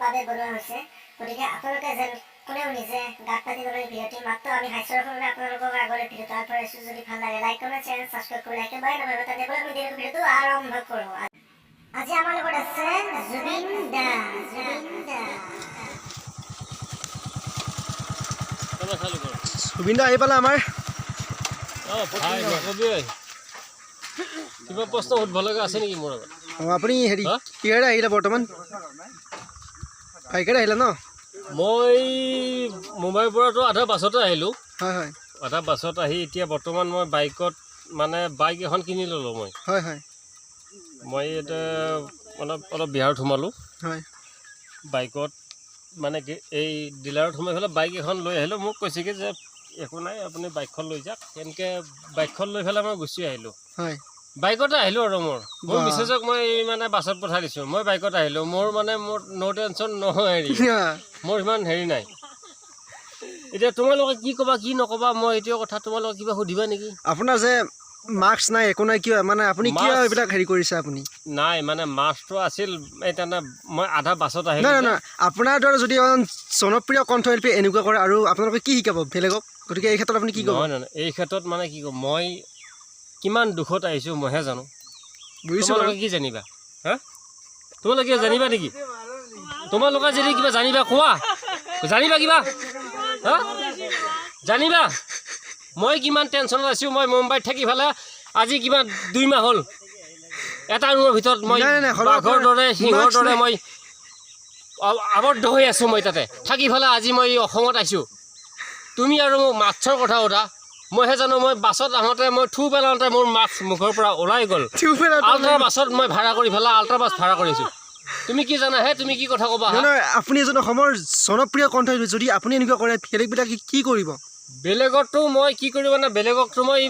বাবে বনোৱা হৈছে। গতিকে আপোনালোকে যেন কোনেও নিজে গাত পাতি নলয় ভিডিঅ'টি। মাত্ৰ আমি হাস্যৰসৰ আপোনালোকৰ আগলৈ ভিডিঅ'টো আগবঢ়াইছোঁ। যদি ভাল লাগে, লাইক, কমেণ্ট, শ্বেয়াৰ, ছাবস্ক্ৰাইব কৰিবলৈ একেবাৰে নাপাহৰিব। তেন্তে ব'লক, আমি দেৰিকৈ ভিডিঅ'টো আৰম্ভ কৰোঁ। আজি আমাৰ লগত আছে জুবিন দা, জুবিন দা। জুবিন দা আহি পালে আমাৰ। অঁ ভাই, নকবি। কিবা প্ৰশ্ন সুধিব লগা আছে নেকি মোৰ আগত? অঁ, আপুনি হেৰি হা? কিহেৰে আহিলে বৰ্তমান? বাইকেৰে আহিলে ন? মই মুম্বাইৰ পৰাতো আধা বাছতে আহিলোঁ। হয় হয় আধা বাছত আহি এতিয়া বৰ্তমান মই বাইকত, মানে বাইক এখন কিনি ল'লোঁ মই। হয় হয় মই এতিয়া অলপ অলপ বিহাৰত সোমালোঁ। বাইকত মানে কি, এই ডিলাৰত সোমাই পেলাই বাইক এখন লৈ আহিলোঁ। মোক কৈছে কি যে একো নাই, আপুনি বাইকখন লৈ যাওক। তেনেকৈ বাইকখন লৈ পেলাই মই গুচি আহিলোঁ। বাইকতে আহিলোঁ আৰু মোৰ মিছেছক মই মানে বাছত পঠাই দিছোঁ, মই বাইকত আহিলোঁ। মোৰ মানে মোৰ ন' টেনশ্যন, নহয় হেৰি, মোৰ ইমান হেৰি নাই। এতিয়া তোমালোকে কি ক'বা, কি নক'বা, মই এইটোৱে কথা। তোমালোকে কিবা সুধিবা নেকি? আপোনাৰ যে মাস্ক নাই, একো নাই, কিয় মানে আপুনি কিয় এইবিলাক হেৰি কৰিছে আপুনি? নাই, মানে মাস্কটো আছিল, এই তেনে মই আধা বাছত আহিলোঁ নহয়। যে। নহয়, আপোনাৰ দৰে যদি এজন জনপ্ৰিয় কণ্ঠশিল্পী এনেকুৱা কৰে, আৰু আপোনালোকে কি শিকাব বেলেগক? গতিকে এই ক্ষেত্ৰত আপুনি কি ক'ব? নহয়, এই ক্ষেত্ৰত মানে কি ক'ম, মই কিমান দুখত আহিছোঁ মইহে জানো। বুজিছোঁ বাৰু। তোমালোকে কি জানিবা? হা, তোমালোকে কিবা জানিবা নেকি? তোমালোকে যদি কিবা জানিবা কোৱা। জানিবা কিবা? হা, জানিবা মই কিমান টেনশ্যনত আছোঁ? মই মুম্বাইত থাকি পেলাই আজি কিমান 2 মাহ হ'ল, এটা ৰুমৰ ভিতৰত মই নাই, নাই, নাই, হ'লেও বাঘৰ আপোনাৰ দৰে, সিংহৰ মাস্ক দৰে নাই। মই আবদ্ধ হৈ আছোঁ। মই তাতে থাকি পেলাই আজি মই অসমত আহিছোঁ। তুমি আৰু মোক মাস্কৰ কথা সোধা। মইহে জানো, মই বাছত আহোঁতে মই থু পেলাওঁতে মোৰ মাস্ক মুখৰ পৰা ওলাই গ'ল। আল্ট্ৰা বাছত মই ভাড়া কৰি পেলাই, আল্ট্ৰা বাছ ভাড়া কৰিছোঁ। তুমি কি জানা হে? তুমি কি কথা ক'বা, হা? নহয় নহয়, আপুনি এজন অসমৰ জনপ্ৰিয় কণ্ঠশিল্পী, যদি আপুনি এনেকুৱা কৰে, বেলেগবিলাকে কি কৰিব? বেলেগততো মই কি কৰিব? মানে বেলেগকতো মই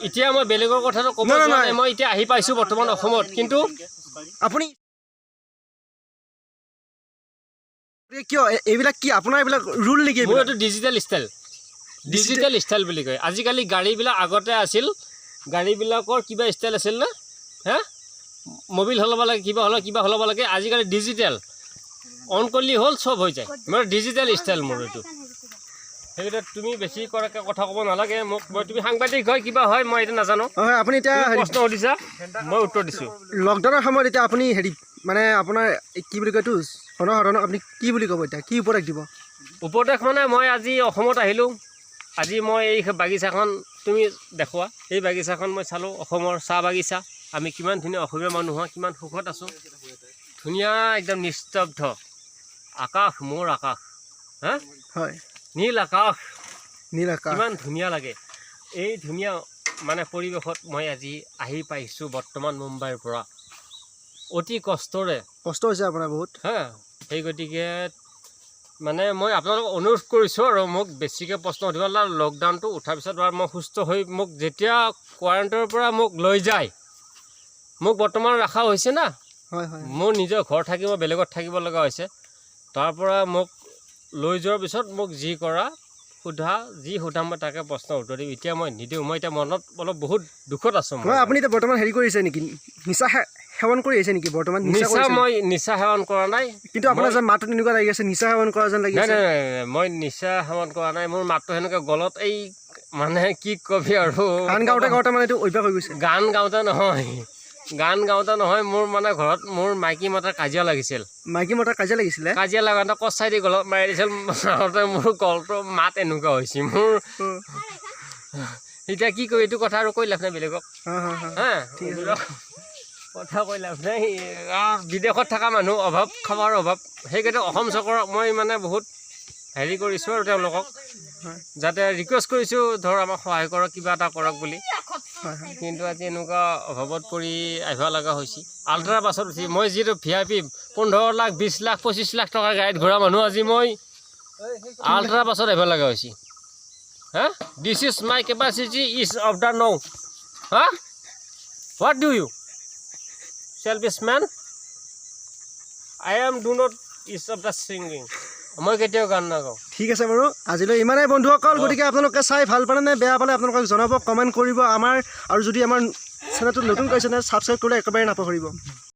এতিয়া মই বেলেগৰ কথাটো ক'ব নহয়, যোৱা নহয়। নাই। মই এতিয়া আহি পাইছোঁ বৰ্তমান অসমত, কিন্তু আপুনি কিয় এইবিলাক কি আপোনাৰ এইবিলাক ৰুল নেকি মোৰ এইবিলাক? এইটো ডিজিটেল ষ্টাইল, ডিজিটেল ষ্টাইল বুলি কয়। আজিকালি গাড়ীবিলাক আগতে আছিল, গাড়ীবিলাকৰ কিবা ষ্টাইল আছিল না, হা, মবিল সলাব লাগে, কিবা হ'লে কিবা সলাব লাগে। আজিকালি ডিজিটেল অন কৰিলে হ'ল, চব হৈ যায়। মানে ডিজিটেল ষ্টাইল মোৰ এইটো। সেইকেইটা তুমি বেছি কৰাকৈ কথা ক'ব নালাগে মোক। মই তুমি সাংবাদিক হয়, কিবা হয়, মই এইটো নাজানো। হয়, আপুনি এতিয়া তুমি হেৰি প্ৰশ্ন সুধিছা, মই উত্তৰ দিছোঁ। লকডাউনৰ সময়ত এতিয়া আপুনি হেৰি মানে আপোনাৰ এই কি বুলি কয় এইটো, জনসাধাৰণক আপুনি কি বুলি ক'ব এতিয়া? কি উপদেশ দিব? উপদেশ মানে মই আজি অসমত আহিলোঁ। আজি মই এই বাগিচাখন তুমি দেখুওৱা, এই বাগিচাখন মই চালোঁ, অসমৰ চাহ বাগিচা। আমি কিমান ধুনীয়া অসমীয়া মানুহ হয়, কিমান সুখত আছোঁ। ধুনীয়া, একদম নিস্তব্ধ আকাশ, মোৰ আকাশ, হা। হয়। নীল আকাশ। নীল আকাশ। কিমান ধুনীয়া লাগে। এই ধুনীয়া মানে পৰিৱেশত মই আজি আহি পাইছোঁ বৰ্তমান মুম্বাইৰ পৰা অতি কষ্টৰে। কষ্ট হৈছে আপোনাৰ বহুত। হা, সেই গতিকে মানে মই আপোনালোকক অনুৰোধ কৰিছোঁ আৰু মোক বেছিকৈ প্ৰশ্ন সুধিব নালাগে। লকডাউনটো উঠাৰ পিছত বাৰু মই সুস্থ হৈ মোক যেতিয়া কোৱাৰেণ্টাইনৰ পৰা মোক লৈ যায়, মোক বৰ্তমান ৰখা হৈছে না। হয় হয় মোৰ নিজৰ ঘৰ থাকি মই বেলেগত থাকিব লগা হৈছে। তাৰ পৰা মোক লৈ যোৱাৰ পিছত মোক যি কৰা সোধা, যি সোধা, মই তাকে প্ৰশ্নৰ উত্তৰ দিম। এতিয়া মই নিদিওঁ। মই এতিয়া মনত অলপ বহুত দুখত আছোঁ মই। নহয়, আপুনি এতিয়া বৰ্তমান হেৰি কৰিছে নেকি? নিচা সেৱন কৰি আহিছে নেকি বৰ্তমান? নিচা নিচা কৰিছে নেকি? মই নিচা সেৱন কৰা নাই। কিন্তু আপোনাৰ যে মাতটো তেনেকুৱা লাগি আছে, নিচা সেৱন কৰা যেন লাগি নাই। আছে। নাই, মই নিচা সেৱন কৰা নাই। মোৰ মাতটো সেনেকুৱা গলত এই মানে কি কবি আৰু। গান গাওঁতে গাওঁতে মানে এইটো অভ্যাস হৈ গৈছে। গান গাওঁতে নহয়, গান গাওঁতে নহয়, মোৰ মানে ঘৰত মোৰ মাইকী মতাৰ কাজিয়া লাগিছিল। মাইকী মতা কাজিয়া লাগিছিলে? কাজিয়া লাগাওঁতে কচাই দি গলত মাৰি দিছিল। মাৰোঁতে মোৰ গলটো মাত এনেকুৱা হৈছে মোৰ। এতিয়া কি কৰি এইটো কথা আৰু কৈ লাভ নাই বেলেগক। হা হা হা হা, এইবিলাক কথা কৈ লাভ নাই। বিদেশত থকা মানুহ, অভাৱ, খাৱাৰ অভাৱ। সেইকাৰণে অসম চৰকাৰক মই মানে বহুত হেৰি কৰিছোঁ আৰু তেওঁলোকক যাতে ৰিকুৱেষ্ট কৰিছোঁ, ধৰ আমাক সহায় কৰক, কিবা এটা কৰক বুলি। হয় হয় কিন্তু আজি এনেকুৱা অভাৱত পৰি আহিব লগা হৈছে আল্ট্ৰা বাছত উঠি। মই যিহেতু ভিআইপি, 15 লাখ, 20 লাখ, 25 লাখ টকাৰ গাড়ীত ঘূৰা মানুহ, আজি মই আল্ট্ৰা বাছত আহিব লগা হৈছে। হা, this is my capacity is of the no, হা। What do you selfish man? I am do not is of the singing. মই কেতিয়াও গান নাগাওঁ। ঠিক আছে বাৰু, আজিলৈ ইমানেই বন্ধুসকল। গতিকে আপোনালোকে চাই ভাল পালে নে বেয়া পালে আপোনালোকক জনাব, কমেণ্ট কৰিব আমাৰ। আৰু যদি আমাৰ চেনেলটো নতুন কৰিছে, ছাবস্ক্ৰাইব কৰিবলৈ একেবাৰে নাপাহৰিব।